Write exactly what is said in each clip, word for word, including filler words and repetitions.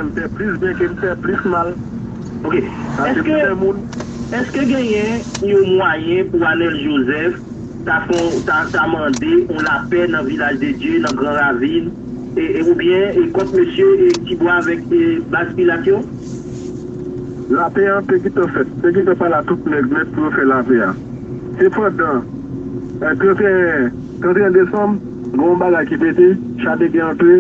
M fè plis byen ke m fè plis mal. Ok. Èske, èske genyen yon mwayen pou Anèl Jozèf ta fon, ta, ta mande yon lapè nan Vilaj de Dye, nan Gran Ravin, e, e, oubyen e kont mesye e Tibwa avèk e baz Pilat yo? Lapè an te gentan fèt. Te gentan pale a tout nèg nèt pou yo fè lapè a. Sepandan, trannteyen, trannteyen desanm, gen yon bagay ki pete, cha de gè antre,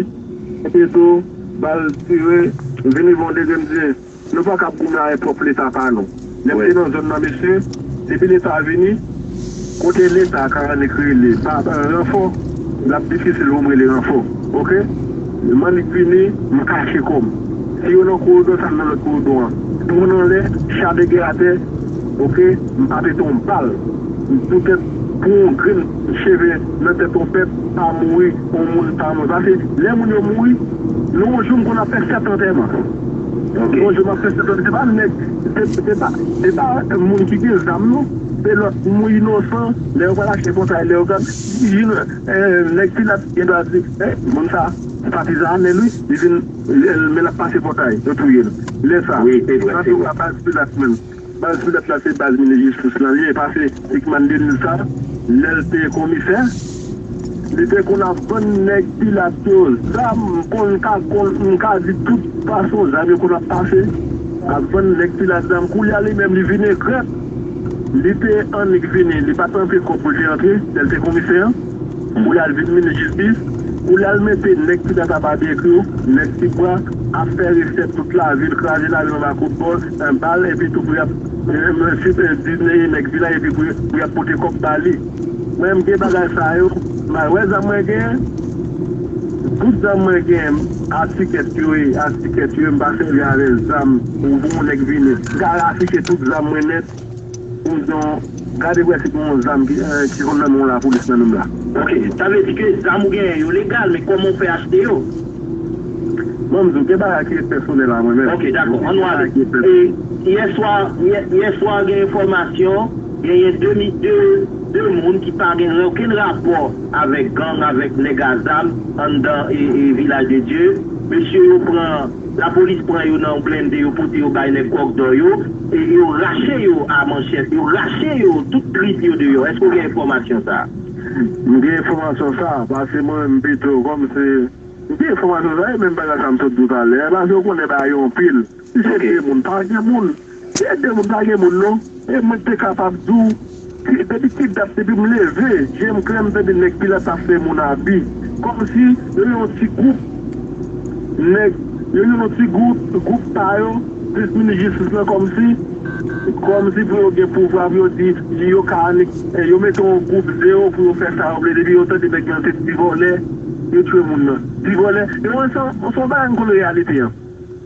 epi tou, bal tire, vini bon degre m di, nou pa kab goumen avèk pwòp Leta pa nou. Lè m te nan zòn nan, mesye, depi Leta vini, kote Leta ka annik rele pa ranfò, l ap difisil pou m rele ranfò. Oke? M annik vini, m kache kò m. Si yo nan koridò, sa m nan lòt koridò an. Pran anlè, cha de gè atè, oke, m pa pete yon bal. M poutèt pou yon grenn cheve nan tèt yon pèp pa mouri, yon moun pa mouri. Paske lè moun yo mouri, nan yon jou m konn ap fè sèt antèman. Yon jou m ap fè sèt antèman. Se pa nèg, se, se pa, se pa moun ki gen zam non. Se lòt moun inosan, lè yo pral achte pòtay, lè yo gad, nèg Pilat gen dwa di, eh, moun sa, se patizan Anèl wi, li vin, men l ap pase pòtay, yo touye l. Lè sa, antouka, baz Pilat menm. Baz Pilat la se baz minis jistis lan li ye, pase Hickman Denis sa, lè l te komisè, li te konn ap vann nèg Pilat yo zam, m konn ka, konn, m ka di tout fason zam yo konn ap pase, ap vann nèg Pilat zam. Koulye a li menm li vin egrèt, li te annik vini, li pa t antre kòb pou l te antre, lè l te komisè an. Koulye a l vin minis jistis, koulye a l mete nèg Pilat ap abiye ekri yo, nèg Tibwa ap fè resèt tout lavil, kraze lavil anba kout bòl, bal, epi tou pou y ap, di nèg Vilaj, epi pou, pou y ap pote kòb ba li. Mwen, m gen bagay sa yo, m al wè zam mwen genyen, tout zam mwen genyen, atikèt yo ye, atikèt yo ye, m pa sèvi avè zam pou, pou yon nèg vini. M ka rafiche tout zam mwen nèt. Pou m di w, gade pou wè si gen yon zam ki, eh, ki konn nan men yon lapolis nan menm la. Ok, sa vle di ke zam ou genyen yo legal, men kòman w fè achte yo? Bon, m di w, gen bagay ki ret pèsonèl a mwen menm. Ok, dakò, ann w ale. E, yè swa, yè, yè swa gen enfòmasyon, genyen de mi, de, de moun ki pa gen okenn rapò avèk gang, avèk nèg a zam anndan e, e Vilaj de Dye. Mesye yo pran Lapolis pran yo nan yon blende, yo pote yo bay nèg Kòkdò yo, e yo rache yo a manchèt, yo rache yo, tout trip yo deyò. Èske w gen enfòmasyon sa a? M gen enfòmasyon sa a, paske mwen menm pito, kòm se, m gen enfòmasyon sa a, e menm bagay sa m sot di w talè a, paske w konnen bagay yo anpil. Si se de moun, pa gen moun. Se de moun, pa gen moun non. E mwen te kapab di w, depi ki dat, depi m leve, je m klè, m tande nèg Pilat ap fè moun abi. Kòmsi yo yon ti gwoup nèg, yo yon ti gwoup, gwoup pa yo, plis minis jistis lan, kòmsi, kòmsi pou yo gen pouvwa, pou yo di, yo ka annik, yo mete yon gwoup zewo pou yo fè sa yo vle, depi yo tande nèg lan se ti vòlè, yo tchwe moun nan. Ti vòlè, yo wè se yon bagay m konn reyalite an.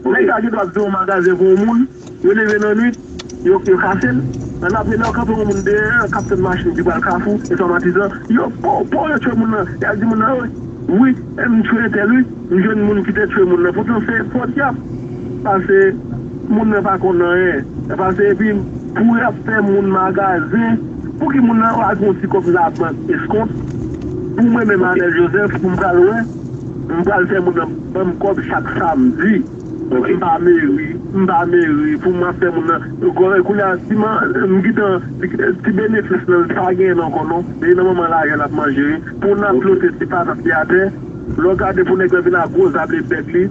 Nèg sa gen dwa ap di yon magazen pou yon moun, yo leve nan nwit, yo, yo kase l. Nan apre lè yo kanpe yon moun deyò, k ap tann machin ki pral Kafou, e swa Matizan, yo, po, po, yo tchwe moun nan. Y ap di moun nan, wi, wi, m tchwe entèl, wi, m jwenn moun ki te tchwe moun nan. Poutan se fòt y ap. Pase moun nan pa konn anyen. Pase epi pou y ap fè moun magazen, pou ki moun nan al pran yon ti kòb labank eskont, pou mwen menm Anèl Jozèf, pou m pral wè, m pral fè moun nan ban m kòb chak samdi. M pa meri, m pa meri, pou m ap fè moun nan. Kounye a, si m gentan, ti benefis nan, li pa genyen ankò non. Depi nan moman lajan l ap manje, wi. Pou n ap plote ti patat ki atè, lè w gade pou nèg la vin ak gwo zab li bèk li,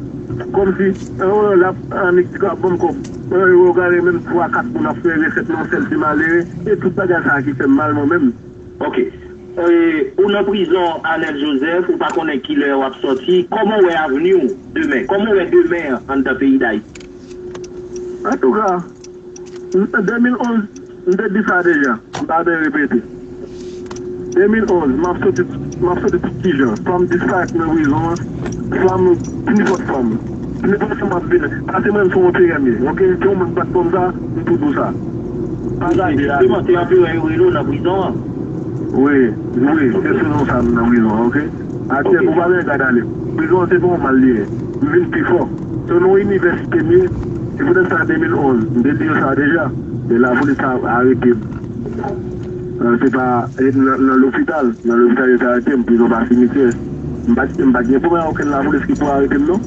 kòmsi, l ap annik di k ap ban m kòb. Ou gade menm twa, kat moun ap fè resèt nan yon sèl ti malere, e tout bagay sa a ki fè m mal mwen menm. Ok. E, ou nan prizon, Anèl Jozèf, ou pa konnen kilè w ap sòti. Kòman w wè avni w demen? Kòman w wè demen an anndan peyi Dayiti? Antouka, de mil onz, m te di sa deja, m pa bezwen repete. De mil onz, m ap sòti, m ap sòti tout kijan. Swa m disparèt nan prizon an, swa m, nenpòt fwa m, nenpòt fwa m ap vini. Pase mwen, m se yon anperè m ye, oke? Se yon moun bat kòm sa, m tou di w sa. Pa gade a. Jisteman, se anperè yo rele w nan prizon an. Wi, wi, se sou non sa m nan prizon an, oke? Atyèl, pou pa bezwen gade ale. Prizon an se pa yon mal li ye. M vin pi fò. Se nan yon inivèsite m ye. Se poutèt sa, de mil onz, m te di yo sa deja. Men lapolis ta arete m. Se pa nan, nan lopital. Nan lopital yo te arete m, prizon pa simityè. M pa, m pa t gen pwoblèm ak okenn lapolis ki pou arete m non.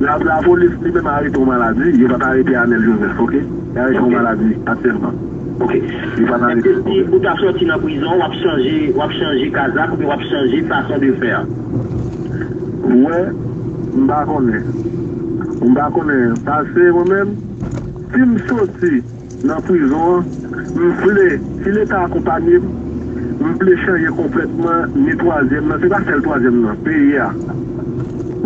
La, lapolis li menm arete yon maladi, yo pa t arete Anèl Joseph, oke? Yo arete yon Ok. maladi aktyèlman. Ok. Yo pa t arete Èske si ou ta sòti nan prizon, w ap chanje, w ap chanje kazak oubyen w ap chanje fason de fè? Ou wè, m pa konnen. M pa konnen. Paske mwen menm, si m soti nan prizon an, m vle, si Leta akonpanye m, m vle chanje konplètman ni twazyèm nan, se pa sèl twazyèm nan, peyi a.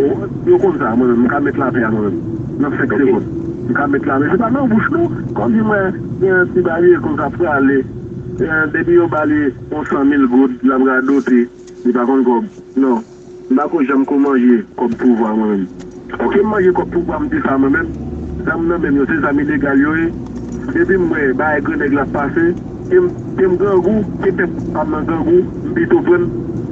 Bon, yo konn sa, mwen menm, m ka met lapè a mwen menm. Nan senk Ok. segonn, m ka met lapè. Se pa nan bouch nou, kòm si mwen gen yon ti bagay konsa prale, eh, depi yo ba li yon san mil goud, l ap radote, li pa konn kòb. Non. M pa ko janm ko manje kòb pouvwa mwen menm. Ok, m manje kòb pouvwa, m di sa mwen menm. Zam nan menm yo, se zam ilegal yo ye. Depi m wè bagay grannèg la ap pase, ke m, ke m grangou, ke pèp pa m nan grangou, m pito pran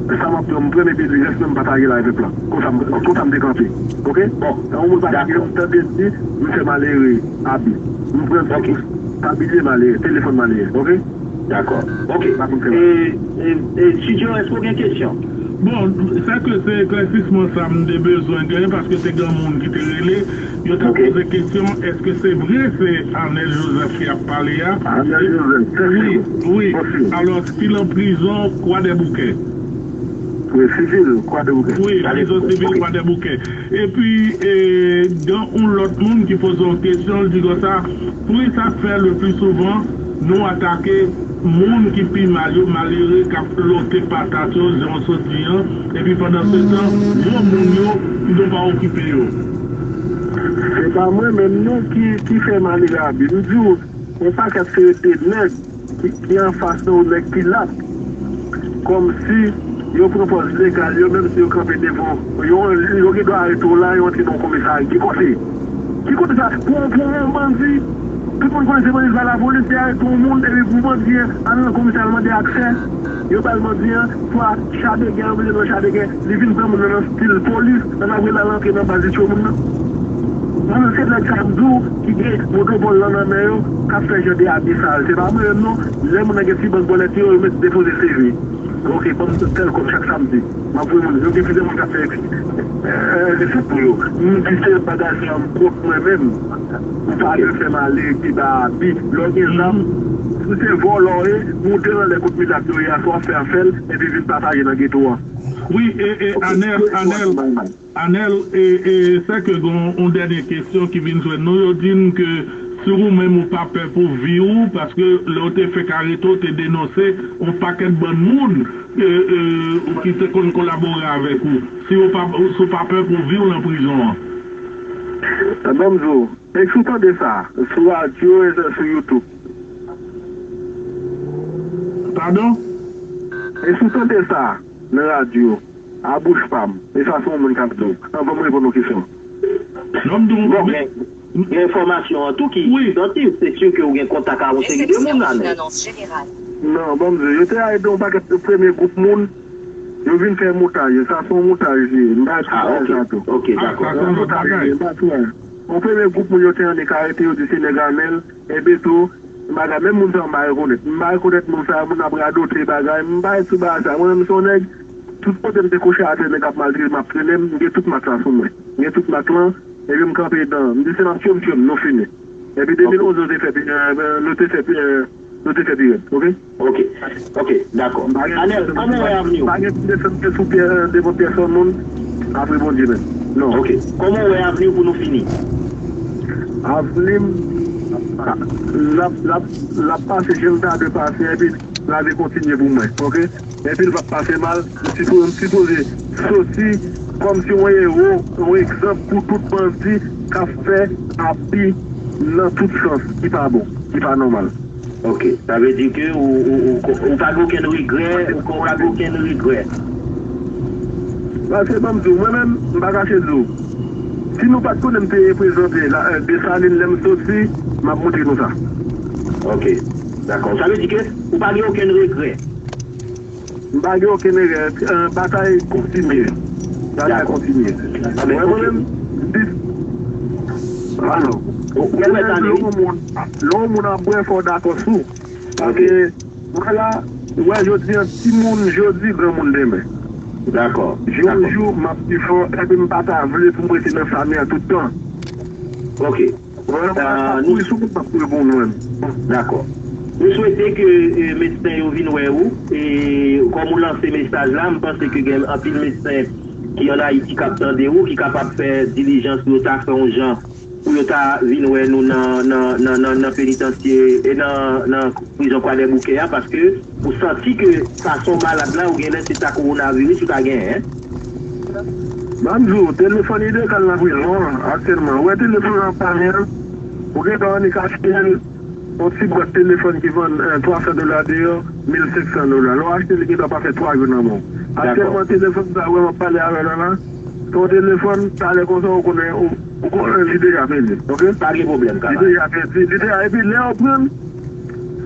sa m ap pran, m pran, epi rès nan m pataje l avèk pèp la. Konsa m, konsa m te kanpe. Ok? Bon, yon moun pa ta gen, m tande di, m fè malere abi. M pran Ok. Tabliye malere, telefòn malere. Ok? Dakò. Ok. Pa pou fè E, e, e, Studio, èske w gen kesyon? Bon, sa ke se eklèsisman sa m te bezwen gen, paske te gen moun ki te rele, yo te Ok. poze kesyon, èske se vre se Arnel Joseph ki ap pale a? Arnel Joseph, se Wi, wi. Alò, ki l an prizon Kwadèboukè. Wi, sivil, Kwadèboukè. Wi, prizon sivil Kwadèboukè. Epi, e, gen yon lòt moun ki poze yon kesyon, l di konsa, poukisa k fè le pli souvan nou atake moun ki pi mal yo, malere k ap lote patat yo, jan w sot di an, epi pandan se tan, gwo moun yo, nou pa okipe yo? Se pa mwen menm non ki, ki fè malere abi. M di w, yon pakèt serye de nèg ki, ki anfas nan yon nèg ki lat. Kòmsi yo pran pòz legal, yo menm si yo kanpe devan, yo, yo gen dwa arete w la, yo antre nan yon komisarya. Ki kote? Ki kote sa? Pou, pou yon bandi, tout moun konnen se bandi, se pa lapolis, se arete yon moun, epi pou bandi an al nan komisarya, al mande aksè, yo ba l bandi an, swa chadegè, yo mete l nan chadegè, li vin pran moun nan nan stil polis, nan apre l al antre nan baz li tchwe moun nan. Mwen menm se nèg sa m di w ki gen monopòl lan nan men yo k ap fè jan de abi sa yo. Se pa mwen menm non. Lè moun nan gen ti bank bòlèt yo, yo met depoze C V. Ok, ban m tèl kòb chak samdi. M ap voye moun. Yo gen plizyè moun k ap fè, eh, resèt pou yo. M di se bagay sa m kont mwen menm. Ou pa dwe fè malere ki ba abi. Lè w gen zam, si se vòlò w ye, moute nan lè kot milat yo ye a, swa fè afè l, epi vin pataje nan geto a. Wi, e, e, Anèl, Anèl, Anèl, e, e, sè ke gon yon dènye kesyon ki vin jwenn nou, yo di n ke si ou menm ou pa pè pou vi w, paske lè w te fèk arete, w te denonse yon pakèt bann moun, e, e, ou ki te konn kolabore avèk ou. Si w pa, si w pa pè pou vi w nan prizon an. Ban m di w, e si w tande sa, sou radyo e sou YouTube. Padon? E si w tande sa nan radyo, a bouch pa m. E sa se yon moun k ap di w. Anvan m reponn yon kesyon. Non, m di w. Bon, men, gen enfòmasyon an tou ki Wi. Soti, se si ke ou gen kontak ak yon seri de moun la, men. Non, ban m di w, yo te arete yon pakèt premye gwoup moun, yo vin fè montaj. Sa se yon montaj li ye. M pa di Ah, bagay ok. Sa tou. Ok, Ah, dakò. Sa se yon lòt Montaj li bagay. Ye, m pa di anyen. Yon premye gwoup moun yo te annik arete, yo di se nèg Anèl, enben tou, bagay, menm moun sa yo m pa rekonèt. M pa rekonèt moun sa yo, moun ap radote bagay, m pa sou bagay sa. Mwen menm se yon nèg, tout kote m te kouche atè, nèg ap maltrete m, ap trennen m, m gen tout mak la sou mwen. M gen tout mak lan, epi m kanpe dan, m di se m ap tchwe m, tchwe m, nou fini. Epi Ok. de mil onz, nou te fè, euh, nou te fè, euh, nou te fè pi rèd, ok? Ok, ok, dakò. M pa gen Anèl, kòman w wè avni w? M pa gen ti desann ke sou pyè, devan pyèsonn moun, apre Bondye menm. Non. Ok, kòman w wè avni w pou nou fini? Avni m, l ap, l ap, l ap pase jan l ta dwe pase, epi lavi kontinye pou mwen, ok? Epi l p ap pase mal, m sipo-, m sipoze soti kòmsi yon ewo, yon egzanp pou tout bandi k ap fè abi nan tout sans, ki pa bon, ki pa nòmal. Ok, sa vle di ke ou, ou, ou, ou pa gen okenn regrè, ou, ou pa gen okenn regrè. Paske ban m di w, mwen menm, m pa kache di w. Si nou pa t konnen m te reprezante la, euh, Desalin lè m soti, m ap montre nou sa. Ok, dakò. Sa vle di ke ou pa gen okenn regrè. M pa gen okenn regrè. Euh, batay kontinye. Batay Dakò. Kontinye. Mwen, mwen menm, dis, alo. Ou, ou mwen menm, lè yon moun, lè yon moun ap bwè, fò w dakò sou. Paske, mwen la, ou wè jodi an, timoun jodi, granmoun demen. Dakò. Jou yon jou, m ap pi fò, epi m pa ta vle pou m rete nan sa men an tout tan. Ok. Ou wè, m ap kouri sou moun, m ap kouri pou mwen menm. Dakò. Nou swete ke medsen yo vin wè ou, e kòm ou lanse mesaj la, m panse ke gen anpil medsen ki ann Ayiti k ap tande ou, ki kapab fè dilijans pou yo ta fè yon jan pou yo ta vin wè nou nan, nan, nan, nan, nan penitansye e nan, nan prizon Kwadèboukè a, paske ou santi ke sa se yon malad la, ou genlè se ta kowonaviris ou ta genyen. Ban m di w, telefòn Idékal nan prizon an aktyèlman. Ou wè telefòn an pa gen, ou gentan annik achte l, yon ti bwat telefòn ki vann twa san dola deyò, mil senk san dola. Lè w achte l, li gentan pase twa jou nan men w. Aktyèlman, telefòn sa wè m ap pale avè w la la, se yon telefòn, talè konsa, ou konnen, ou, ou konnen li deja pèdi, ok? Pa gen pwoblèm, kamarad. Li deja pèdi, li deja, epi lè w pran l,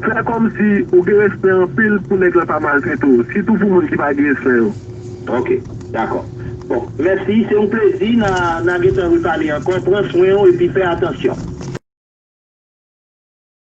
fè kòmsi ou gen respè anpil pou nèg la pa maltrete w, sitou pou moun ki pa gen respè yo. Ok, dakò. Bon, mèsi, se yon plezi, n a, n a gentan repale ankò, pran swen w epi fè atansyon.